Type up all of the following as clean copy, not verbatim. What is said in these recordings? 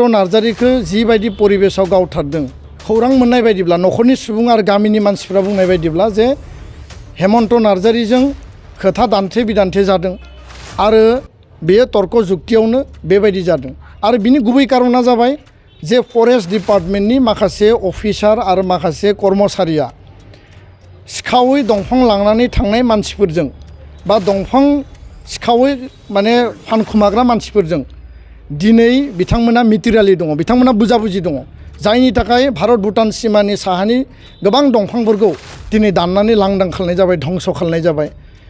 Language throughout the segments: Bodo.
नार्जारिखौ जिबायदि परिबेसाव गावथारदों खौरां मोननाय बायदिब्ला न'खरनि सुबुं आरो गामिनि मानसिफ्रा बुंनाय बायदिब्ला जे हेमन्त नार्जारिजों खोथा दान्थे बिदान्थे जादों आरो बेयो तर्क जुक्तियावनो बेबायदि जादों आरो बिनि गुबै कारना जाबाय जे फरेस्ट डिपार्टमेन्टनि माखासे अफिसार आरो माखासे कर्मचारिया सिखावै दंफां लांनानै थांनाय मानसिफोरजों बा दंफां सिखावै माने फानखुमाग्रा मानसिफोरजों दिनै बिथांमोना मेटेरियेलि दङ बिथांमोना बुजाबुजि दङ जायनि थाखाय भारत भुटान सीमानि साहानि गोबां दंफांफोरखौ दिनै दाननानै लांदां खालामनाय जाबाय धंस खालामनाय जाबाय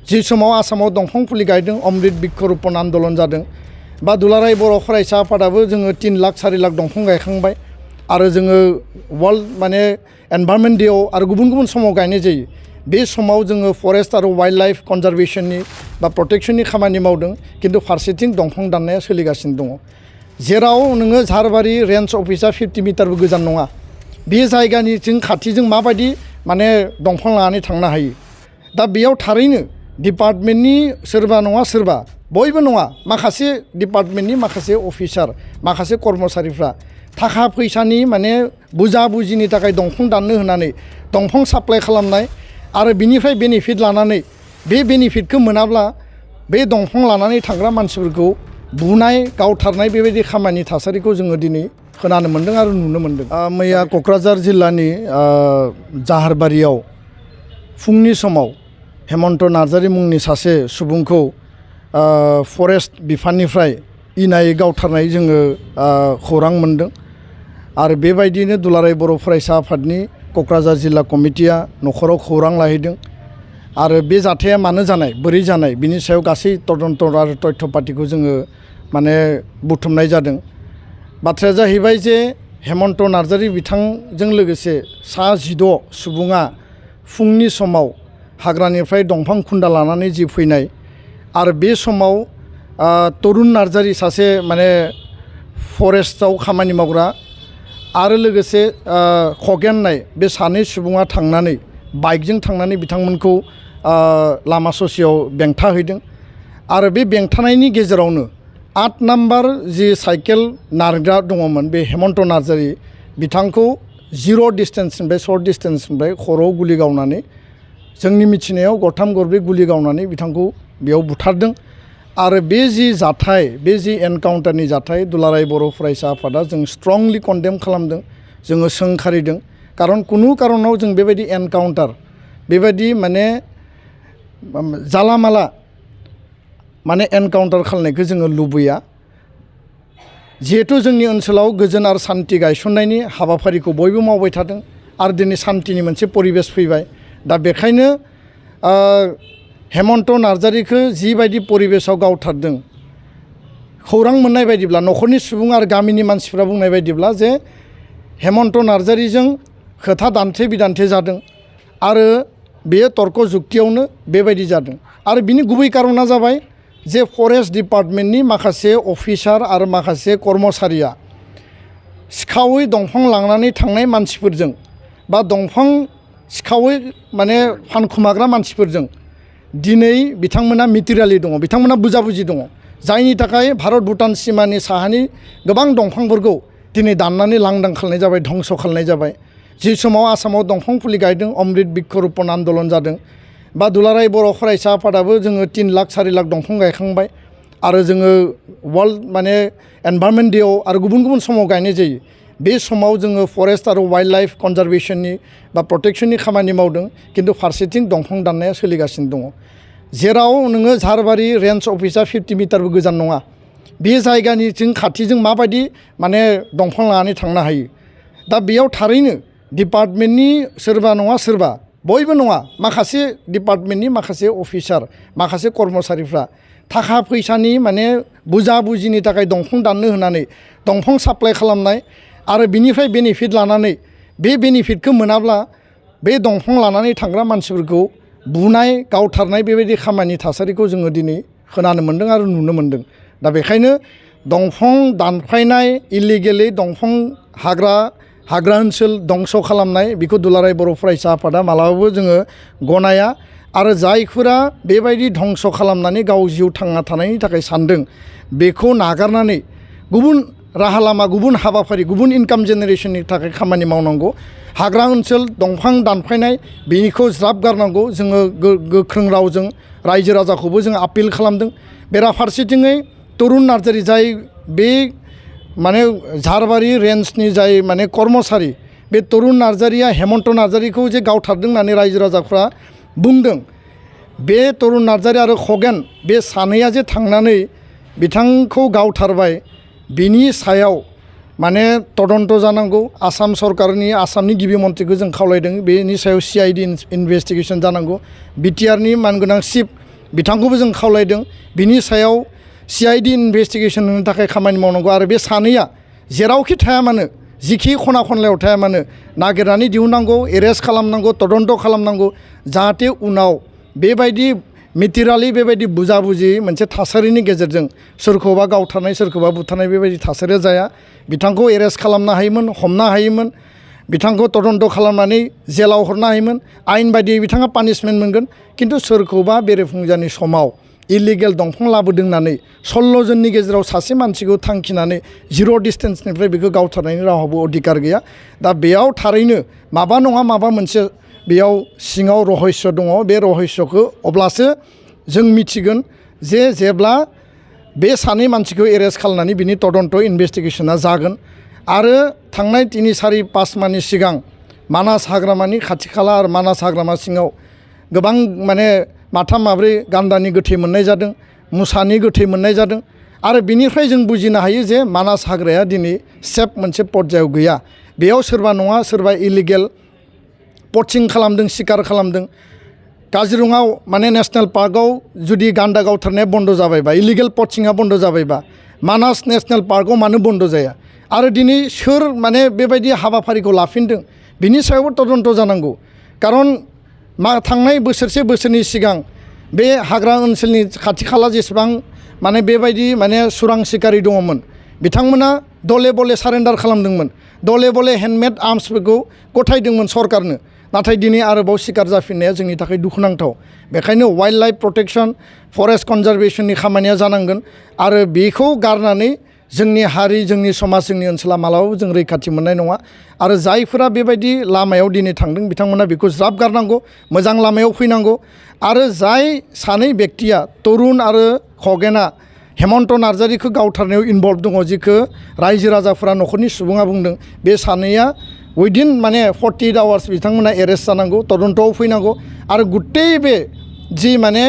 जि समाव आसामाव दंफां फुलि गायदों अमृत बृक्ष रोपण आन्दलन जादों बा दुलाराय बर' फरायसा आफादाबो जोङो 3 लाख 4 लाख दंफां गायखांबाय आरो जोङो वर्ल्ड माने एनभायरनमेन्ट डेआव आरो गुबुन गुबुन समाव गायनाय जायो बे समाव जोङो फरेस्ट आरो वाइल्ड लाइफ कनजारभेशननि बा प्रटेक्शननि खामानि मावदों किन्तु फारसेथिं दंफां दाननाया सोलिगासिनो दङ जेराव नोङो झारबारि रेन्ज अफिसा 50 मिटारबो गोजान नङा बे जायगानिथिं खाथिजों माबायदि माने दंफां लानानै थांनो हायो दा बेयाव थारैनो डिपार्टमेन्टनि सोरबा नङा सोरबा बयबो नङा माखासे डिपार्टमेन्टनि माखासे अफिसार माखासे कर्मचारिफ्रा थाखा फैसानि माने बुजाबुजिनि थाखाय दंफां दाननो होनानै दंफां साप्लाय खालामनाय आरो बिनिफ्राय बेनिफिट लानानै बे बेनिफिटखौ मोनाब्ला बे दंफां लानानै थांग्रा मानसिफोरखौ बुनाय गावथारनाय बेबायदि खामानि थासारिखौ जोङो दिनै खोनानो मोन्दों आरो नुनो मोन्दों मैया क'क्राझार जिल्लानि जाहारबारियाव फुंनि समाव हेमन्त नार्जारि मुंनि सासे सुबुंखौ फरेस्ट बिफाननिफ्राय इनायै गावथारनाय जोङो खौरां मोन्दों आरो बेबायदिनो दुलाराय बर' फरायसा आफादनि क'क्राझार जिल्ला कमिटिया न'खराव खौरां लाहैदों आरो बे जाथाया मानो जानाय बोरै जानाय बिनि सायाव गासै तदन्त आरो तथ्य पातिखौ जोङो माने बुथुमनाय जादों बाथ्राया जाहैबाय जे हेमन्त नार्जारि बिथांजों लोगोसे सा 16 सुबुङा फुंनि समाव हाग्रानिफ्राय दंफां खुन्दा लानानै जि फैनाय आरो बे समाव तरुन नार्जारि सासे माने फरेस्टआव खामानि मावग्रा आरो लोगोसे खगेन नाय बे सानै सुबुङा थांनानै बाइकजों थांनानै बिथांमोनखौ लामा ससेयाव बेंथाहैदों आरो बे बेंथानायनि गेजेरावनो 8 नाम्बार जि साइकेल नारग्रा दङमोन बे हेमन्त नार्जारि बिथांखौ 0 डिस्टेन्सनिफ्राय सर्ट डिस्टेन्सनिफ्राय खर'आव गुलि गावनानै जोंनि मिथिनायाव गरथाम गरब्रै गुलि गावनानै बिथांखौ बेयाव बुथारदों आरो बे जि जाथाय बे जि एनकाउन्टारनि जाथाय दुलाराय बर' फरायसा आफादा जों स्ट्रंलि कन्डेम खालामदों जोङो सोंखारिदों कारन कुनु कारनाव जों बेबायदि एनकाउन्टार बेबायदि माने जाला माला माने एनकाउन्टार खालामनायखौ जोङो लुबैया जिहेतु जोंनि ओनसोलाव गोजोन आरो सान्थि गायसननायनि हाबाफारिखौ बयबो मावबाय थादों आरो दिनै सान्थिनि मोनसे परिबेस फैबाय दा बेखायनो हेमन्त नार्जारिखौ जिबायदि परिबेसाव गावथारदों खौरां मोननाय बायदिब्ला न'खरनि सुबुं आरो गामिनि मानसिफ्रा बुंनाय बायदिब्ला जे हेमन्त नार्जारिजों खोथा दान्थे बिदान्थे जादों आरो बेयो तर्क जुक्तियावनो बेबायदि जादों आरो बिनि गुबै कारना जाबाय जे फरेस्ट डिपार्टमेन्टनि माखासे अफिसार आरो माखासे कर्मचारिया सिखावै दंफां लांनानै थांनाय मानसिफोरजों बा दंफां सिखावै माने फानखुमाग्रा मानसिफोरजों दिनै बिथांमोना मेटेरियेलि दङ बिथांमोना बुजाबुजि दङ जायनि थाखाय भारत भुटान सीमानि साहानि गोबां दंफांफोरखौ दिनै दाननानै लांदां खालामनाय जाबाय धंस खालामनाय जाबाय जि समाव आसामाव दंफां फुलि गायदों अमृत बृक्ष रोपण आन्दलन जादों बा दुलाराय बर' फरायसा आफादाबो जोङो 3 लाख 4 लाख दंफां गायखांबाय आरो जोङो वर्ल्ड माने एनभायरनमेन्ट डेआव आरो गुबुन गुबुन समाव गायनाय जायो बे समाव जोङो फरेस्ट आरो वाइल्ड लाइफ कनजारभेशननि बा प्रटेक्शननि खामानि मावदों किन्तु फारसेथिं दंफां दाननाया सोलिगासिनो दङ जेराव नोङो झारबारि रेन्ज अफिसा 50 मिटारबो गोजान नङा बे जायगानिथिं खाथिजों माबायदि माने दंफां लानानै थांनो हायो दा बेयाव थारैनो डिपार्टमेन्टनि सोरबा नङा सोरबा बयबो नङा माखासे डिपार्टमेन्टनि माखासे अफिसार माखासे कर्मचारिफ्रा थाखा फैसानि माने बुजाबुजिनि थाखाय दंफां दाननो होनानै दंफां साप्लाय खालामनाय आरो बिनिफ्राय बेनिफिट लानानै बे बेनिफिटखौ मोनाब्ला बे दंफां लानानै थांग्रा मानसिफोरखौ बुनाय गावथारनाय बेबायदि खामानि थासारिखौ जोङो दिनै खोनानो मोन्दों आरो नुनो मोन्दों दा बेखायनो दंफां दानफायनाय इलिगेलि दंफां हाग्रा ओनसोल दंस खालामनाय बेखौ दुलाराय बर' फरायसा आफादा मालाबाबो जोङो गनाया आरो जायफोरा बेबायदि धंस खालामनानै गाव जिउ थांना थानायनि थाखाय सानदों बेखौ नागारनानै गुबुन राहा लामा गुबुन हाबाफारि गुबुन इनकाम जेनेरेशननि थाखाय खामानि मावनांगौ हाग्रा ओनसोल दंफां दानफायनाय बेनिखौ ज्राब गारनांगौ जोङो गोख्रों रावजों रायजो राजाखौबो जों आपिल खालामदों बेराफारसेथिङै तरुन नार्जारी जाय बे माने झारबारि रेन्जनि जाय माने कर्मचारि बे तरुन नार्जारीया हेमन्त नार्जारीखौ जे गावथारदों होननानै रायजो राजाफ्रा बुंदों बे तरुन नार्जारी आरो खगेन बे सानैया जे थांनानै बिथांखौ गावथारबाय बिनि सायाव माने तदन्त जानांगौ आसाम सरकारनि आसामनि गिबि मन्थ्रिखौ जों खावलायदों बेनि सायाव CID इनभेस्टिगेसन जानांगौ बिटिआरनि मानगोनां चिफ बिथांखौबो जों खावलायदों बिनि सायाव CID इनभेस्टिगेसन होनो थाखाय खामानि मावनांगौ आरो बे सानैया जेरावखि थाया मानो जिखि खना खनलायाव थाया मानो नागिरनानै दिहुननांगौ एरेस्ट खालामनांगौ तदन्त खालामनांगौ जाहाथे उनाव बेबायदि मिथिरालि बेबायदि बुजाबुजि मोनसे थासारिनि गेजेरजों सोरखौबा गावथारनाय सोरखौबा बुथारनाय बेबायदि थासारिया जाया बिथांखौ एरेस्ट खालामनो हायोमोन हमनो हायोमोन बिथांखौ तदन्त खालामनानै जेलाव हरनो हायोमोन आयेन बायदियै बिथाङा पानिशमेन्ट मोनगोन खिन्थु सोरखौबा बेरेफुंजानि समाव इलिगेल दंफां लाबोदों होननानै 16 जननि गेजेराव सासे मानसिखौ थांखिनानै 0 डिस्टेन्सनिफ्राय बेखौ गावथारनायनि रावहाबो अधिकार गैया दा बेयाव थारैनो माबा नङा माबा मोनसे बेयाव सिङाव रहस्य दङ बे रहस्यखौ अब्लासो जों मिथिगोन जे जेब्ला बे सानै मानसिखौ एरेस्ट खालामनानै बिनि तदन्त इनभेस्टिगेसना जागोन आरो थांनाय 3-4-5 मासनि सिगां मानास हाग्रामानि खाथि खाला आरो मानास हाग्रामा सिङाव गोबां माने माथाम माब्रै गान्दानि गोथै मोननाय जादों मुसानि गोथै मोननाय जादों आरो बिनिफ्राय जों बुजिनो हायो जे मानास हाग्राया दिनै सेफ मोनसे पर्यायाव गैया बेयाव सोरबा नङा सोरबा इलिगेल पचिं खालामदों शिकार खालामदों काजिरङाव माने नेशनेल पार्कआव जुदि गान्दा गावथारनाया बन्द जाबायबा इलिगेल पचिंआ बन्द जाबायबा मानास नेशनेल पार्कआव मानो बन्द जाया आरो दिनै सोर माने बेबायदि हाबाफारिखौ लाफिनदों बिनि सायावबो तदन्त जानांगौ खारन थांनाय बोसोरनि सिगां बे हाग्रा ओनसोलनि खाथि खाला जेसेबां माने बेबायदि माने सुरां सिखारि दङमोन बिथांमोना दले बले सारेन्डार खालामदोंमोन दले बले हेन्डमेड आर्म्सफोरखौ गथायदोंमोन सरकारनो नाथाय दिनै आरोबाव शिकार जाफिननाया जोंनि थाखाय दुखुनांथाव बेखायनो वाइल्ड लाइफ प्रटेक्शन फरेस्ट कनजारभेशननि खामानिया जानांगोन आरो बेखौ गारनानै जोंनि हारि जोंनि समाज जोंनि ओनसोला मालाबाबो जों रैखाथि मोननाय नङा आरो जायफोरा बेबायदि लामायाव दिनै थांदों बिथांमोना बेखौ ज्राब गारनांगौ मोजां लामायाव फैनांगौ आरो जाय सानै व्यक्तिया तरुन आरो खगेना हेमन्त नार्जारीखौ गावथारनायाव इनभल्भ दङ जिखौ रायजो राजाफोरा न'खरनि सुबुङा बुंदों बे सानैया उइदिन माने 48 आवार्स बिथांमोना एरेस्ट जानांगौ तदन्तआव फैनांगौ आरो गुट्टै बे जि माने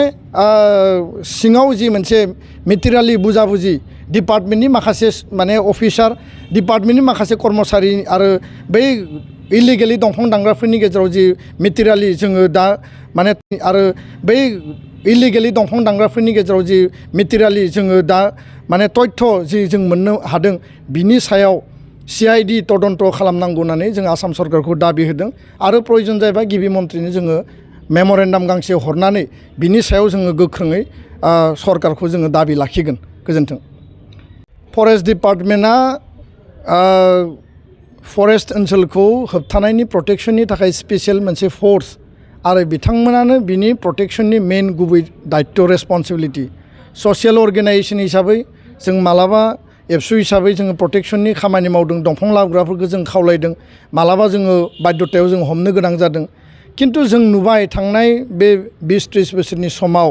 सिङाव जि मोनसे मिथिरालि बुजाबुजि डिपार्टमेन्टनि माखासे माने अफिसार डिपार्टमेन्टनि माखासे कर्मचारि आरो बै इलिगेलि दंफां दानग्राफोरनि गेजेराव जि मिथिरालि जोङो दा माने आरो बै इलिगेलि दंफां दानग्राफोरनि गेजेराव जि मिथिरालि जोङो दा माने तथ्य जि जों मोननो हादों बिनि सायाव CID तदन्त खालामनांगौ होननानै जों आसाम सरकारखौ दाबि होदों आरो प्रयजन जायोबा गिबि मन्थ्रिनो जोङो मेमरेन्डाम गांसे हरनानै बिनि सायाव जोङो गोख्रोङै सरकारखौ जोङो दाबि लाखिगोन गोजोन्थों फरेस्ट डिपार्टमेन्टआ फरेस्ट ओनसोलखौ होबथानायनि प्रटेक्शननि थाखाय स्पेसियेल मोनसे फोर्स आरो बिथांमोनानो बिनि प्रटेक्शननि मेन गुबै दायित्व रेसपन्सिबिलिटि ससियेल अर्गेनाइजेसन हिसाबै जों मालाबा एबसु हिसाबै जोङो प्रटेक्शननि खामानि मावदों दंफां लाबोग्राफोरखौ जों खावलायदों मालाबा जोङो बाध्यतायाव जों हमनो गोनां जादों खिन्थु जों नुबाय थांनाय बे 20-30 बोसोरनि समाव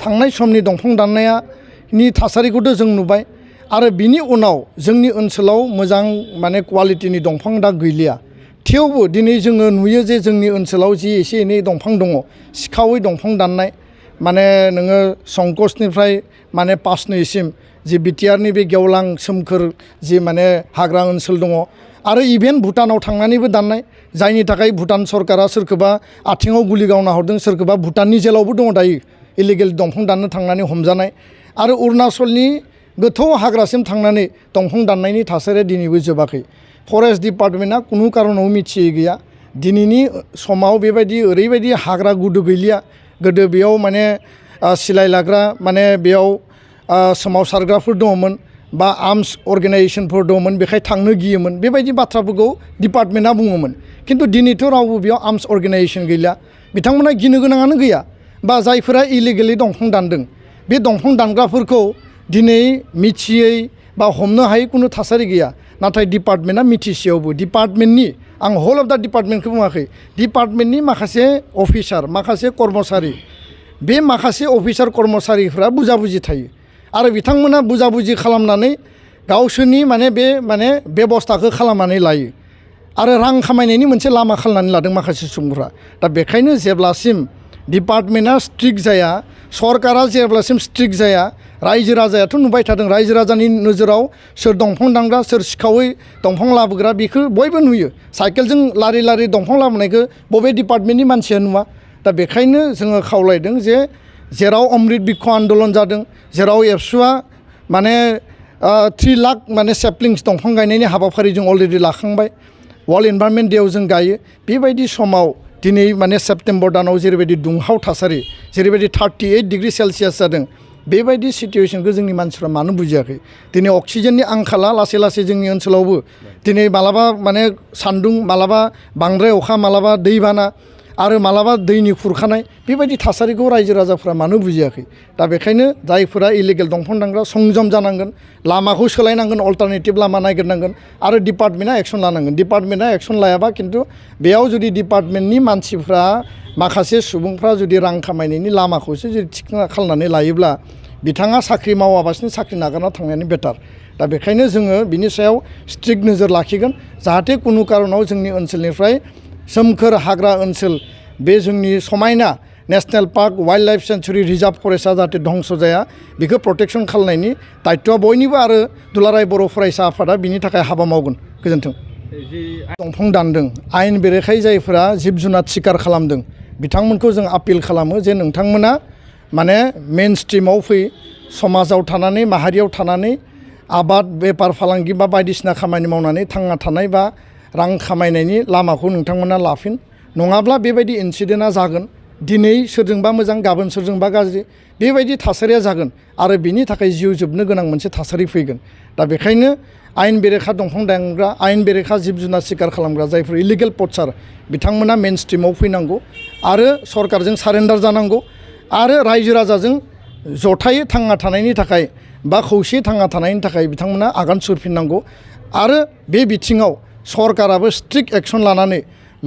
थांनाय समनि दंफां दाननायनि थासारिखौथ' जों नुबाय आरो बिनि उनाव जोंनि ओनसोलाव मोजां माने क्वालिटिनि दंफां दा गैलिया थेवबो दिनै जोङो नुयो जे जोंनि ओनसोलाव जि एसे एनै दंफां दङ सिखावै दंफां दाननाय माने नोङो संकसनिफ्राय माने पासनैसिम जि बिटिआरनि बे गेवलां सोमखोर जि माने हाग्रा ओनसोल दङ आरो इभेन भुटानाव थांनानैबो दाननाय जायनि थाखाय भुटान सरकारा सोरखौबा आथिङाव गुलि गावना हरदों सोरखौबा भुटाननि जेलावबो दङ दायो इलिगेल दंफां दाननो थांनानै हमजानाय आरो अरुणाचलनि गोथौ हाग्रासिम थांनानै दंफां दाननायनि थासारिया दिनैबो जोबाखै फरेस्ट डिपार्टमेन्टआ कुनु कारनाव मिथियै गैया दिनैनि समाव बेबायदि ओरैबायदि हाग्रा गुदु गैलिया गोदो बेयाव माने सिलाय लाग्रा माने बेयाव सोमावसारग्राफोर दङमोन बा आर्म्स अर्गेनाइजेसनफोर दङमोन बेखाय थांनो गियोमोन बेबायदि बाथ्राफोरखौ डिपार्टमेन्टआ बुङोमोन खिन्थु दिनैथ' रावबो बेयाव आर्म्स अर्गेनाइजेसन गैला बिथांमोना गिनो गोनाङानो गैया बा जायफोरा इलिगेलि दंफां दानदों बे दंफां दानग्राफोरखौ दिनै मिथियै बा हमनो हायै कुनु थासारि गैया नाथाय डिपार्टमेन्टआ मिथिसेयावबो डिपार्टमेन्टनि आं हल अफ दा डिपार्टमेन्टखौ बुङाखै डिपार्टमेन्टनि माखासे अफिसार माखासे कर्मचारि बे माखासे अफिसार कर्मचारिफ्रा बुजाबुजि थायो आरो बिथांमोना बुजाबुजि खालामनानै गावसोरनि माने बेबस्थाखौ खालामनानै लायो आरो रां खामायनायनि मोनसे लामा खालामनानै लादों माखासे सुबुंफ्रा दा बेखायनो जेब्लासिम डिपार्टमेन्टआ स्ट्रिक्ट जाया सरकारा जेब्लासिम स्ट्रिक्ट जाया रायजो राजायाथ' नुबाय थादों रायजो राजानि नोजोराव सोर दंफां दानग्रा सोर सिखावै दंफां लाबोग्रा बेखौ बयबो नुयो साइकेलजों लारि लारि दंफां लाबोनायखौ बबे डिपार्टमेन्टनि मानसिया नुवा दा बेखायनो जोङो खावलायदों जे जेराव अमृत बिक्ष आन्दलन जादों जेराव एबसुआ माने 3 लाख माने सेपलिंस दंफां गायनायनि हाबाफारि जों अलरेडि लाखांबाय वर्ल्ड इनभाइरनमेन्ट डेआव जों गायो बेबायदि समाव दिनै माने सेप्टेम्बर दानाव जेरैबायदि दुंहाव थासारि जेरैबायदि 38 डिग्री सेलसियास जादों बेबायदि सिटुवेशनखौ जोंनि मानसिफ्रा मानो बुजियाखै दिनै अक्सिजेननि आंखाला लासै लासै जोंनि ओनसोलावबो दिनै मालाबा माने सान्दुं मालाबा बांद्राय अखा मालाबा दैबाना आरो मालाबा दैनि खुरखानाय बेबायदि थासारिखौ रायजो राजाफ्रा मानो बुजियाखै दा बेखायनो जायफोरा इलिगेल दंफां दानग्रा संयम जानांगोन लामाखौ सोलायनांगोन अल्टारनेटिभ लामा नागिरनांगोन आरो डिपार्टमेन्टआ एक्सन लानांगोन डिपार्टमेन्टआ एक्सन लायाबा खिन्थु बेयाव जुदि डिपार्टमेन्टनि मानसिफ्रा माखासे सुबुंफ्रा जुदि रां खामायनायनि लामाखौसो जुदि थिक खालामनानै लायोब्ला बिथाङा साख्रि मावाबासिनो साख्रि नागारना थांनायानो बेटार दा बेखायनो जोङो बिनि सायाव स्ट्रिक्ट नोजोर लाखिगोन जाहाथे कुनु कारनाव जोंनि ओनसोलनिफ्राय सोमखोर हाग्रा ओनसोल बे जोंनि समायना नेशनेल पार्क वाइल्ड लाइफ सेंचुरी रिजार्भ फरेस्टआ जाहाथे धंस जाया बेखौ प्रटेक्शन खालामनायनि दायित्वआ बयनिबो आरो दुलाराय बर' फरायसा आफादा बिनि थाखाय हाबा मावगोन गोजोन्थों दंफां दानदों आयेन बेरेखायै जायफोरा जिब जुनार सिखार खालामदों बिथांमोनखौ जों आपिल खालामो जे नोंथांमोना माने मेन स्ट्रिमाव फै समाजाव थानानै माहारियाव थानानै आबाद बेफार फालांगि बा बायदिसिना खामानि मावनानै थांना थानाय बा रां खामायनायनि लामाखौ नोंथांमोना लाफिन नङाब्ला बेबायदि इनसिडेन्टआ जागोन दिनै सोरजोंबा मोजां गाबोन सोरजोंबा गाज्रि बेबायदि थासारिया जागोन आरो बिनि थाखाय जिउ जोबनो गोनां मोनसे थासारि फैगोन दा बेखायनो आयेन बेरेखा दंफां दानग्रा आयेन बेरेखा जिब जुनार सिखार खालामग्रा जायफोर इलिगेल पचार बिथांमोना मेन स्ट्रिमाव फैनांगौ आरो सरकारजों सारेन्डार जानांगौ आरो रायजो राजाजों जथायै थांना थानायनि थाखाय बा खौसेयै थांना थानायनि थाखाय बिथांमोना आगान सुरफिननांगौ आरो बे बिथिङाव सरकाराबो स्ट्रिक्ट एक्सन लानानै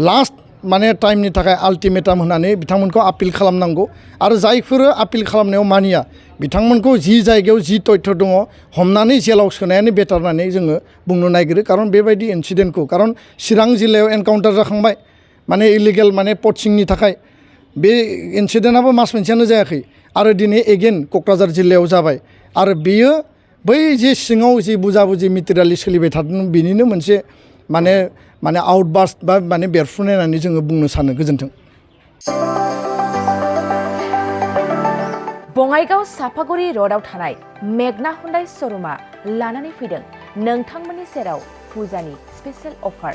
लास्ट माने टाइमनि थाखाय आल्टिमेटाम होनानै बिथांमोनखौ आपिल खालामनांगौ आरो जायफोरो आपिल खालामनायाव मानिया बिथांमोनखौ जि जायगायाव जि तथ्य दङ हमनानै जेलाव सोनायानो बेटार होननानै जोङो बुंनो नागिरो खारन बेबायदि इनसिडेन्टखौ खारन चिरां जिल्लायाव एनकाउन्टार जाखांबाय माने इलिगेल माने पचिंनि थाखाय बे इनसिडेन्टआबो मास मोनसेयानो जायाखै आरो दिनै एगेन क'क्राझार जिल्लायाव जाबाय आरो बेयो बै जे सिङाव जि बुजाबुजि मेटेरियेलि सोलिबाय थादों बेनिनो मोनसे माने आउटबास्ट बा माने बेरफ्रुनाय होननानै जोङो बुंनो सानो गोजोन्थों बङाइगाव सापागुरि र'डआव थानाय मेगना हुन्डाइ श'रुमा लानानै फैदों नोंथांमोननि सेराव फुजानि स्पेशेल अफार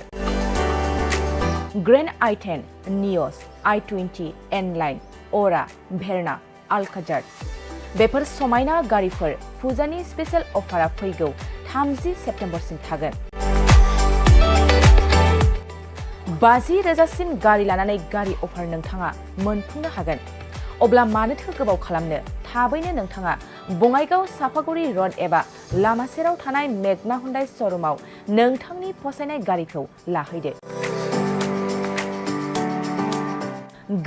ग्रेन्ड i10 नियस i20 एनलाइन अरा भेरना आलकाजार बेफोर समायना गारिफोर फुजानि स्पेशेल अफारा फैगौ 30 सेप्तेम्बरसिम थागोन 50,000सिम गारि लानानै गारि अफार नोंथाङा मोनफुंनो हागोन अब्ला मानोथो गोबाव खालामनो थाबैनो नोंथाङा बङाइगाव सापागुरि र'ड एबा लामा सेराव थानाय मेगना हुन्डाइ श'रुमाव नोंथांनि फसायनाय गारिखौ लाहैदो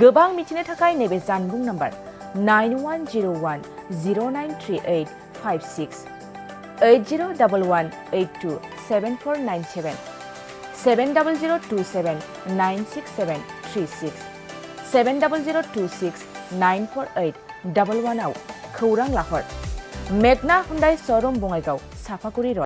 गोबां मिथिनो थाखाय नैबे जानबुं नाम्बार 9101093856 8011827497 700279673 70026948111 आव खौरां लाहर मेगना हुन्डाइ श'रुम बङाइगाव सापागुरि र'ड